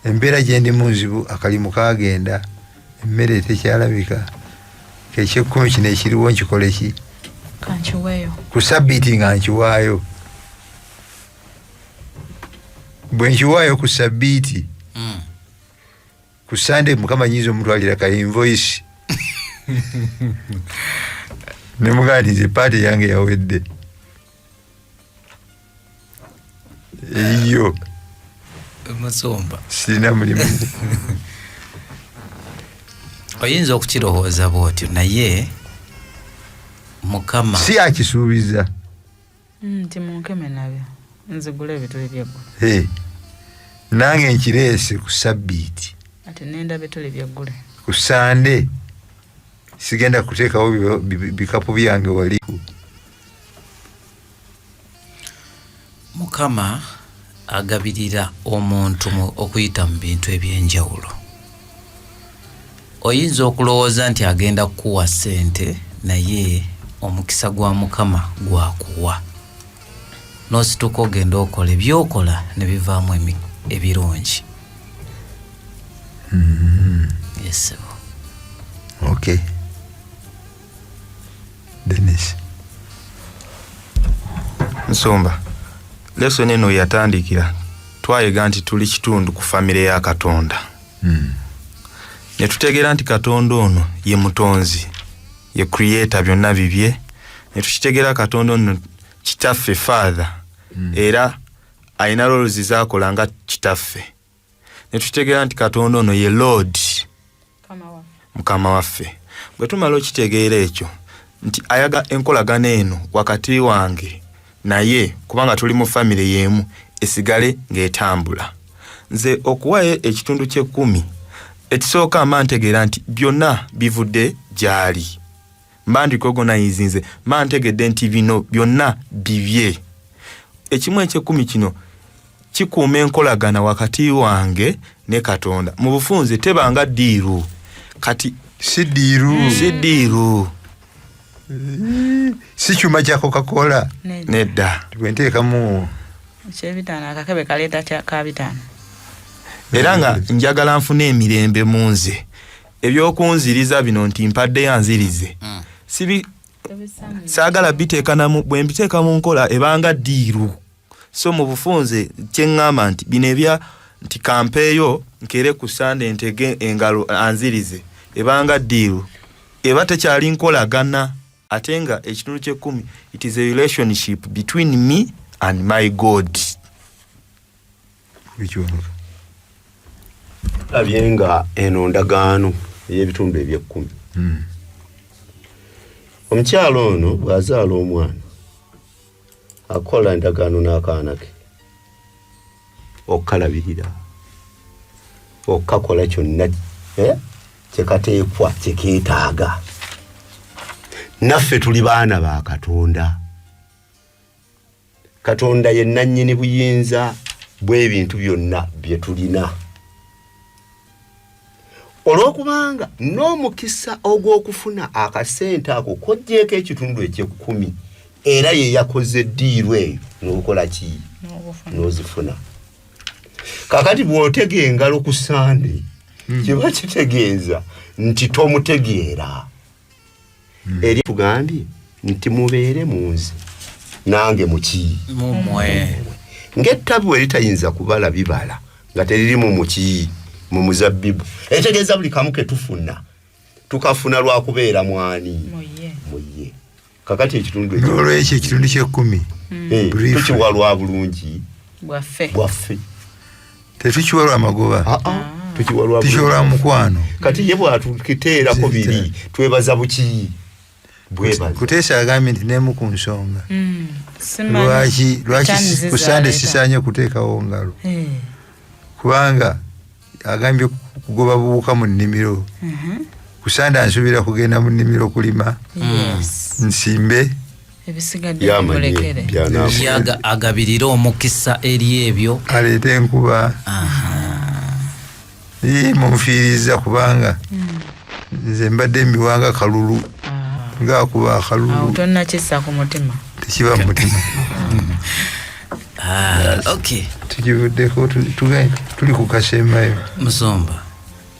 embeera gye ndimu nzibu, akalimu kaagenda, emmere tekyalabika, ekyekkumi kino ekiriwo nkikole ki? Kankiweeyo. Ku sabbiiti nga nkiwaayo. Bwe nkiwaayo ku sabbiiti, ku Sande Mukama nyinza omutwalira ka invoice ne mugamba nti nze paati yange yawedde, eyiyo. Musumba. Sirina mulimu. Oyinza okukirowooza bw'otyo, naye Mukama si akisuubiza. Nti munkeme nabyo nzigule ebituli by'eggulu. Hey, nange nkireese ku sabbiiti. Ati nenda bituli by'eggulu. Ku Sande sigenda kuteekawo bikapu byange wali. Mukama agabirira omuntu okuyita mu bintu ebyenjawulo. Oyinza okulowooza nti agenda kukuwa ssente, naye omukisa gwa Mukama gwakuwa n'osituka ogenda okola ebyokola ne bivaamu ebirungi. Yes, sebo. Okay, Denis. Nsumba, lesson eno yatandikira twayiga nti tuli kitundu ku famire ya Katonda, ne tutegeera nti Katonda ono ye mutonzi, ye creator, byonna bibye. Ne tukitegeera Katonda ono kitaffe, Father, era alina roles zakola nga kitaffe. Ne tukitegeera nti Katonda ono ye Lord, Mukama waffe. Bwe tumala okitegeera ekyo nti ayaga enkolagana eno wakati wange naye, kubanga tuli mu famire y'emu, esigale ng'etambula, nze okuwayo ekitundu ky'ekkumi ekisooka mba ntegeera nti byonna bivudde gy'ali, mba ndikogonizinze, mba ntegedde nti bino byonna bibye. Ekimu ekyekkumi kino kikuuma enkolagana wakati wange ne Katonda. Mu bufunze tebanga deal kati. Si deal. Si deal. Si kyuma kya Coca-Cola. Nedda. Bwenteekamu Ekyebitaano, akakebe kaleeta ka 5. Era nga njagala nfune emirembe mu nze, ebyokunziriza bino nti mpaddeyo anzirize, sibi saagala biteekanamu. Bwe mbiteeka mu nkola ebanga deal. So mu bufunze kyeŋŋamba nti bino ebya nti kampeeyo nkeere ku Sande ntege engalo anzirize, ebanga deal, eba tekyali nkolagana. Ate nga ekitundu ky'ekkumi, it is a relationship between me and my God. Bikiwanuka. Labye nga eno ndagaano ey'ebitundu eby'ekkumi. Omukyalo ono bw'azaala omwana akola endagaano n'akaana ke okukalabirira, okukakola kyonna, eh? Kyekateekwa kyekeetaaga. Naffe tuli baana ba Katonda. Katonda ye nannyini buyinza bw'ebintu byonna bye tulina. Olw'okubanga n'omukisa ogw'okufuna akasente ako koggyeko ekitundu eky'ekkumi, era ye yakoze ddiiru eyo n'okola ki? N'ozifuna. Kakati bw'otega engalo ku Sande, kiba kitegeeza nti tomutegeera. Eri tugambye nti mubeere mu nze nange muki? Mumwe. Ng'ettabi we litayinza kubala bibala nga teriri mu muki, mu muzabbibu. Etegeeza buli kamu ke tufuna tukafuna lwa kubeera mwani? Mu ye. Mu ye. Kakati ekitundu ekyo N'olwekyo ekitundu ky'ekkumi Brief. tukiwa lwa bulungi bwaffe. Bwaffe. Tetukiwa lwa magoba. Ah, ah, tukiwa lwa tukiwa lwa bulungi. mukwano. Kati ye bw'atukiteerako biri twebaza buki? Bwebaza. Kuteesa agambye nti nemu ku nsonga Simanyi lwaki returns ku Sande zaleeta. sisaanye kuteekawo ngalo, kubanga agambye kugoba buwuka mu nnimiro. Ku Sande ansuubira kugenda mu nnimiro kulima, nsimbe. Ebisigadde Yamanyi bimulekere. by'anaakola. Yaga agabirire omukisa eri ebyo. Aleete enkuba. Ii, munfiiriza kubanga nze mbadde mbiwanga kalulu, ngaakuba Awo akalulu. tonnakissa ku mutima. Tekiba mu mutima. Ah, okay. Tukivuddeko, tuli ku kasembayo. Musumba,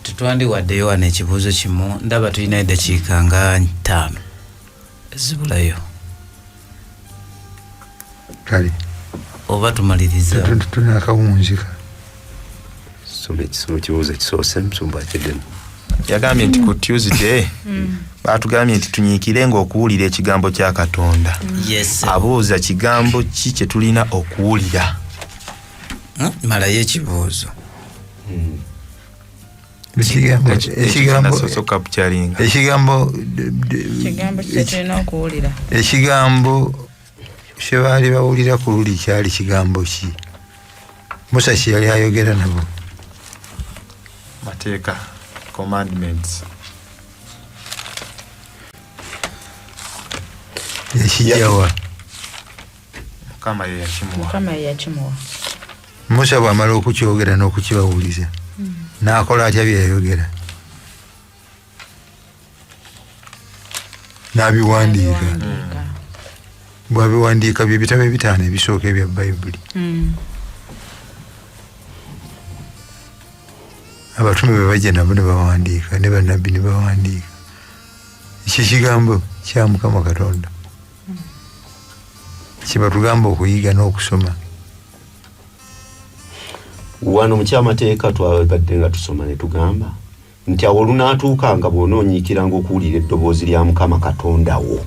tetwandiwaddeyo wano ekibuuzo kimu? Ndaba tulina eddakiika nga 5 ezibulayo. Kale. Oba tumaliriza? Tunakawunzika. Soma ekisomo, ekibuuzo ekisoose musumba akiddemu. Yagambye nti ku Tuesday batugambye nti tunyiikirenga okuwulira ekigambo kya Katonda. Yes. Abuuza kigambo ki kye tulina okuwulira? Malayo ekibuuzo. Ekigambo capturing. Ekigambo Kigambo ki kye tulina okuwulira? Ekigambo kye baali bawulira ku luli kyali kigambo ki Musa kye yali ayogera nabo? Mateeka, commandments. Yakijjawa? Mukama ye yakimuwa. Mukama ye yakimuwa. Musa bw'amala okukyogera n'okukibawuliza, n'akola atya bye yayogera? N'abiwandiika. Abiwandiika. Bw'abiwandiika, bye bitabo ebitaano ebisooka ebya Bayibuli. Abatume bwe bajja nabo ne bawandiika, ne bannabbi ne bawandiika. Ekyo kigambo kya Mukama Katonda kyebatugamba okuyiga n'okusoma. Wano mu kyamateeka twabadde nga tusoma ne tugamba nti awo olunaatuukanga bw'onoonyiikiranga okuwulira eddoboozi lya Mukama Katonda wo.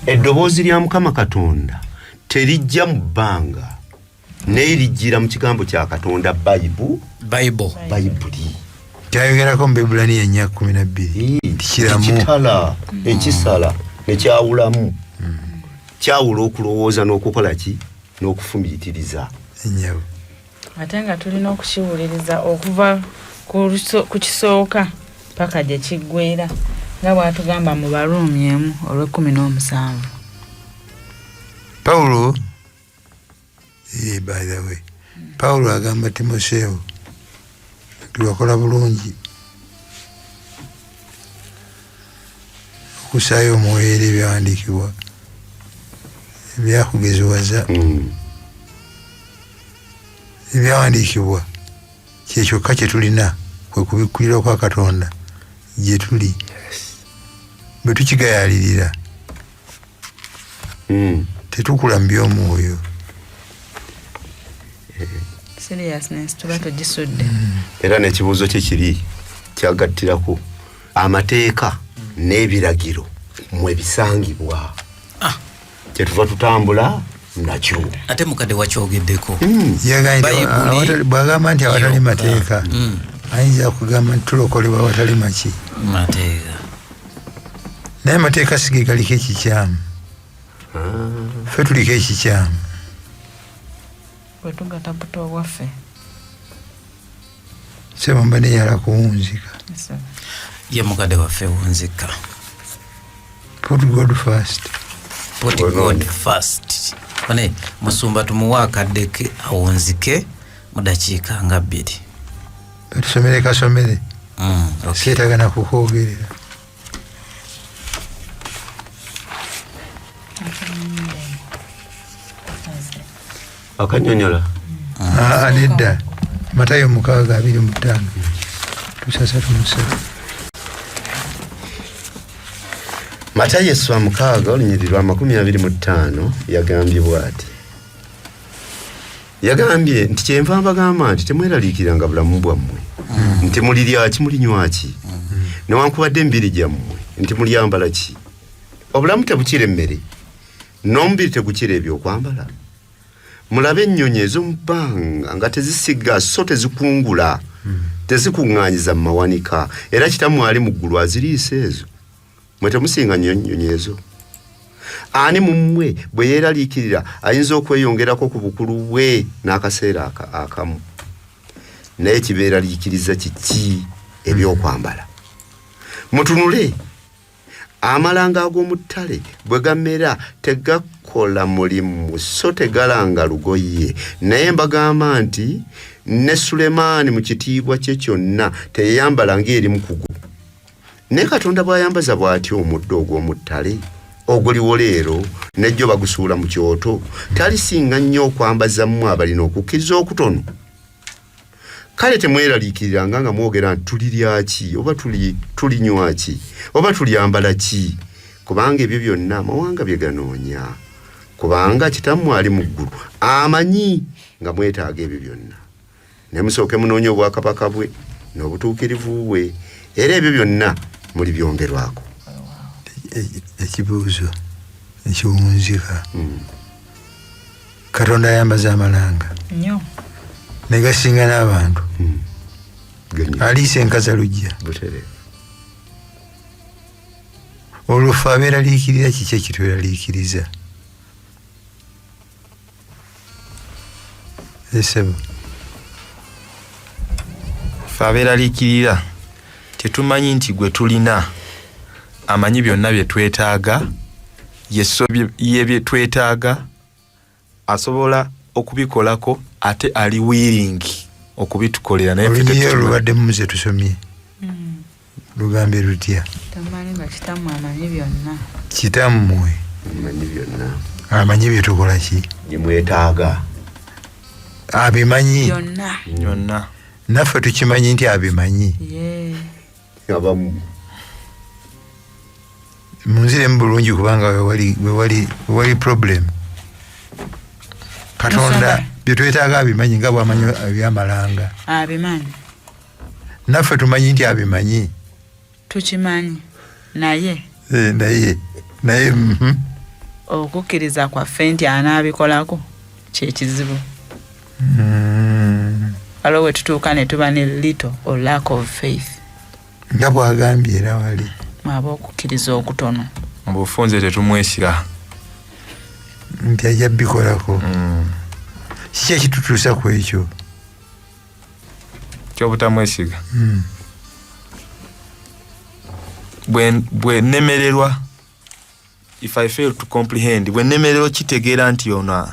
Eddoboozi lya Mukama Katonda terijja mu bbanga, naye lijjira mu kigambo kya Katonda, Bayibu. Bible. Bayibuli. Kyayogerako mu Bebulaniya 4:12 nti kiramu. Ekitala ekisala nekyawulamu, kyawula okulowooza n'okukola ki n'okufumiitiriza. Ennyabo. Ate nga tulina okukiwuliriza okuva ku kisooka paka gye kiggweera, nga bw'atugamba mu Baruumi 1 olw'ekkumi n'omusanvu. Pawulo, by the way, Pawulo agamba Timoseewo nti wakola bulungi okusaayo omwoyo eri ebyawandiikibwa ebyakugeziwaza. Ebyawandiikibwa kyekyokka kye tulina, kwe kubikkulirwa kwa Katonda gye tuli. Bwe tukigayaalirira, tetukula mu by'omwoyo. Seriousness tuba tugisudde. Era n'ekibuuzo kye kiri kyagattirako amateeka n'ebiragiro mwe bisangibwa, kyetuva tutambula nakyo. Ate mukadde wakyogeddeko. Yagambye nti Bayibuli bw'agamba nti awatali yokka. mateeka, ayinza kugamba nti tulokolebwa awatali maki? Mateeka. Naye amateeka si ge galiko ekikyamu, ffe tuliko ekikyamu. Bwe tugataputa obwaffe. Sebo mbadde njagala kuwunzika. Ye mukadde waffe wunzika. Put God first. Put God first. Bane musumba tumuwa akadde ke awunzike mu dakiika nga 2. Batusomere kasomere. Okay. Seetaaga na kukwogerera. Akanyonyola. Nedda. Matayo 6:25 tusa 33. Matayo esswa 6 olunyiriri lwa 25 yagambye bw'ati. Yagambye nti kyenva mbagamba nti temweraliikiranga bulamu bwammwe, nti mulirya ki, mulinywa ki, newankubadde emibiri gyammwe nti mulyambala ki. Obulamu tebukira emmere, n'omubiri tegukira ebyokwambala. Mulabe ennyonyi ez'omu bbanga nga tezisiga so tezikungula, tezikuŋŋaanyiza mu mawanika, era kitammwe ali mu ggulu aziriisa ezo. Mwe temusinga nnyo nnyonyi ezo. Ani mu mmwe bwe yeeraliikirira ayinza okweyongerako ku bukulu bwe n'akaseera akamu? Naye kibeeraliikiriza kiki ebyokwambala? Mutunule amalanga ag'omu ttale bwe gamera tegakola mulimu so tegalanga lugoye, naye mbagamba nti ne Sulemaani mu kitiibwa kye kyonna teyeyambala ng'eri mukugu. Naye Katonda bw'ayambaza bw'atyo omuddo ogw'omu ttale oguliwo leero n'ejjo bagusuula mu kyoto, talisinga nnyo okwambaza mmwe abalina okukkiriza okutono? Kale temweraliikiriranga nga mwogera nti tulirya ki, oba tulinywa ki, oba tulyambala ki, kubanga ebyo byonna amawanga bye ganoonya. Kubanga kitammwe ali mu ggulu amanyi nga mwetaaga ebyo byonna. Naye musooke munoonye obwakabaka bwe n'obutuukirivu bwe, era ebyo byonna mulibyongerwako. Ekibuuzo ekiwunzika. Katonda ayambaza amalanga nnyo ne gasinga n'abantu. Aliisa enkaza lujja. Olwo ffe abeeraliikirira kiki ekitweraliikiriza? Esebo. Ffe abeeraliikirira tetumanyi nti gwe tulina amanyi byonna bye twetaaga, ye bye twetaaga asobola okubikolako, ate ali willing okubitukolera. Naye ffe Olunyiyo tetukimanyi. olubadde mu muze tusomye. Lugambye lutya? Tamanyi nga kitammwe amanyi byonna. Kitammwe amanyi byonna. Amanyi bye tukola ki? Bye mwetaaga. Abimanyi. Byonna. Byonna. Naffe tukimanyi nti abimanyi. Abamu. Munziremu bulungi kubanga wewali problem. Katonda Musumba. bye twetaaga abimanyi nga bw'amanyi ebyamalanga. Abimanyi. Naffe tumanyi nti abimanyi. Tukimanyi. Naye. Naye. Okukkiriza kwaffe nti anaabikolako kye kizibu. Waliwo we tutuuka ne tuba ne little or lack of faith. Nga bw'agambye era wali. Mwaba okukkiriza okutono. Mu bufunze tetumwesiga. Nti ajja bikolako. Kiki ekitutuusa ku ekyo? Ky'obutamwesiga. Bwe nnemererwa, if I fail to comprehend, bwe nnemererwa kitegeera nti ono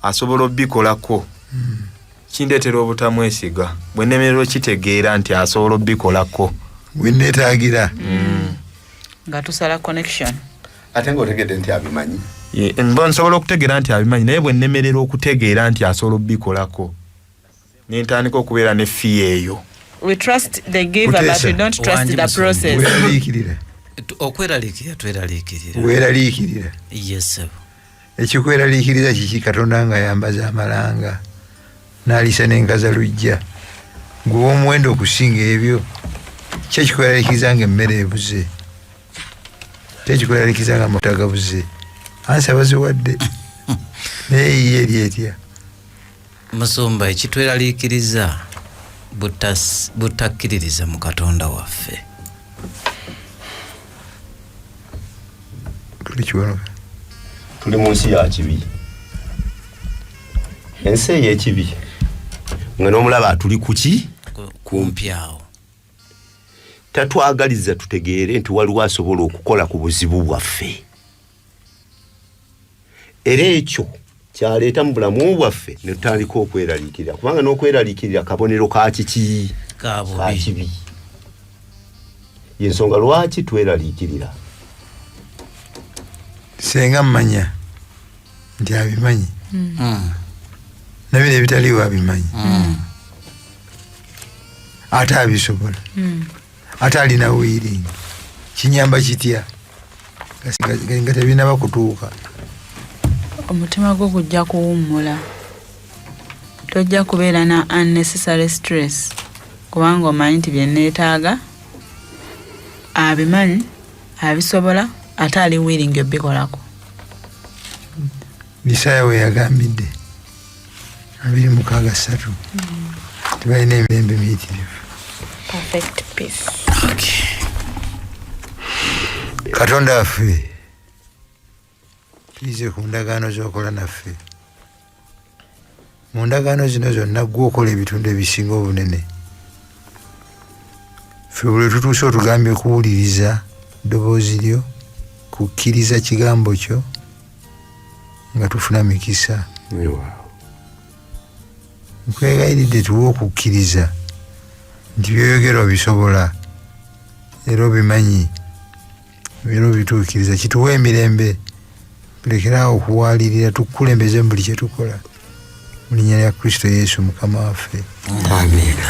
asobola obikolako, kindeetera obutamwesiga. Bwe nnemererwa kitegeera nti asobola obikolako. Bwe neetaagira. Nga tusala connection. Ate ng'otegedde nti abimanyi. Ye, mba nsobola okutegeera nti abimanyi, naye bwe nnemererwa okutegeera nti asobola obikolako, ne ntandika okubeera ne fear eyo. We trust the giver, but Kuteesa. we don't trust Wangi the musumba. process. Weeraliikirira. Okweraliikirira tweraliikirira. Weeraliikirira. Yes, sir. Ekikweraliikiriza kiki? Katonda nga yambaza amalanga n'aliisa n'enkaza lujja, gwe ow'omuwendo okusinga ebyo. Ki ekikweraliikiriza nga emmere ebuze? Ki ekikweraliikiriza nga amafuta gabuze? Ansi abaziwadde, naye eyiye eri etya? Musumba, ekitweraliikiriza butakkiririza mu Katonda waffe. Tuli kiwanuka. Tuli mu nsi ya kibi, ensi ey'ekibi nga n'omulaba tuli ku ki? Kumpi awo. Tatwagaliza tutegeere nti waliwo asobola okukola ku buzibu bwaffe, era ekyo kyaleeta mu bulamu bwaffe ne tutandika okweraliikirira, kubanga n'okweraliikirira kabonero ka kiki? Ka bubi. Ka kibi. Yensonga lwaki tweraliikirira. Senga mmanya nti abimanyi, nabino ebitaliiwo abimanyi, ate abisobola, ate alina willing. Kinyamba kitya nga tebinaba kutuuka? Omutima gwo gujja kuwummula, tojja kubeera na unnecessary stress, kubanga omanyi nti byeneetaaga abimanyi, abisobola, ate ali willing obikolako. Isaaya we yagambidde 26:3, tebalina emirembe miyitirivu. Perfect peace. Katonda waffe, tuyize ku ndagaano z'okola naffe. Mu ndagaano zino zonna gwe okola ebitundu ebisinga obunene. Ffe buli tutuuse otugambye kuwuliriza ddoboozi lyo, kukkiriza kigambo kyo, nga tufuna mikisa. Nkwegayiridde tuwe okukkiriza nti byoyogera obisobola, era obimanyi, era obituukiriza. Kituwe emirembe, tulekeraawo okuwalirira, tukukulembeze mu buli kyetukola, mu linnya lya Kristo Yesu Mukama waffe. Amiina.